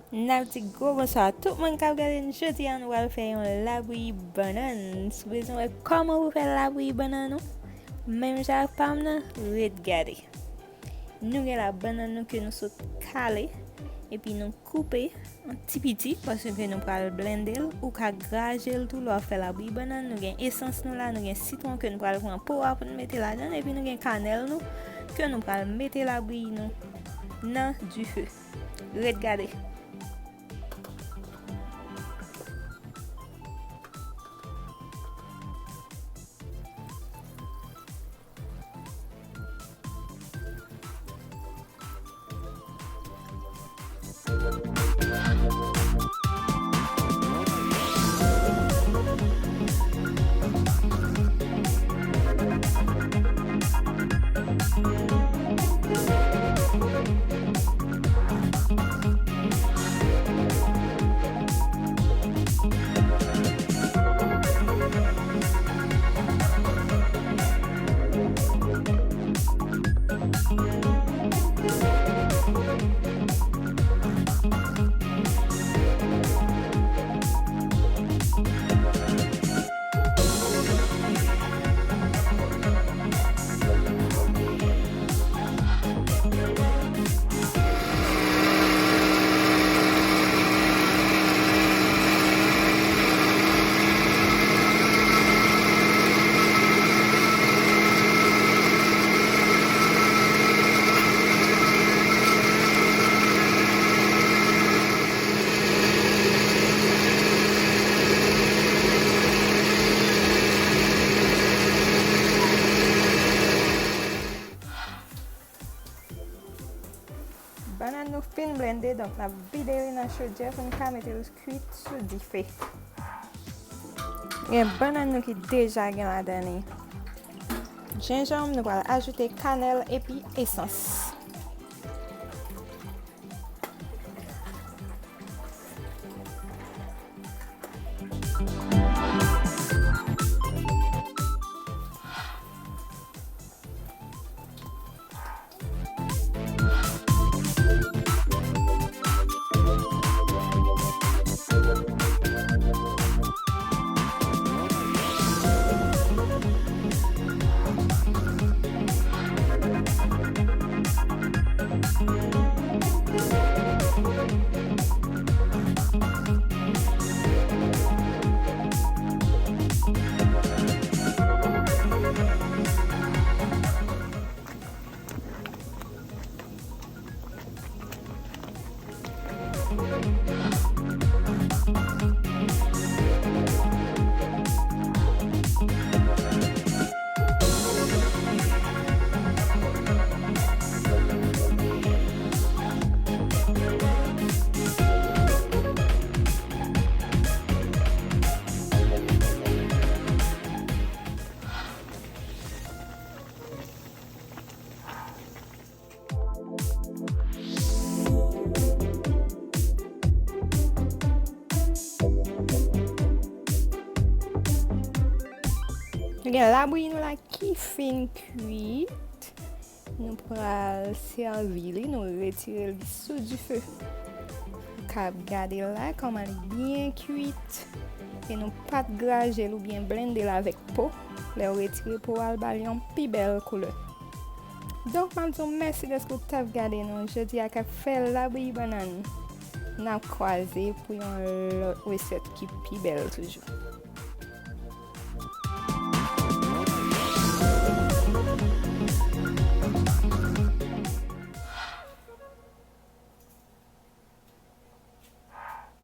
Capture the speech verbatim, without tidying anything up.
N ap di gwo bonswa a tout moun k ap gade n. Jodi a, nou pral fè yon labouyi bannann. Si w bezwen wè kòman pou fè labouyi bannann ou, menm jan ak pa m nan, ret gade. Nou gen la bannann nou ke nou sot kale, epi nou koupe an ti piti, paske nou pral blende l. Ou ka graje l tou lè w ap fè labouyi bannann. Nou gen esans nou la, nou gen sitwon ke nou pral pran po a pou n mete ladan l, epi nou gen kanèl nou ke nou pral mete labouyi nou nan dife. Ret gade. Bannann nou fin blende, donk n ap vide li nan chodyè pou n ka mete l kwit sou dife. Gen bannann nou ki deja gen ladan li jenjanm, nou pral ajoute kanèl epi esans. Nou gen labouyi nou la ki fin kwit. Nou pral sèvi li, nou retire li sou dife. Ou ka gade la kòman li byen kwit. E nou pa t graje l oubyen blende l avèk po. Lè w retire po a, l ba l yon pi bèl koulè. Donk, m ap di w mèsi dèske w t ap gade nou jodi a k ap fè labouyi bannann. N ap kwaze pou yon lòt resèt ki pi bèl toujou.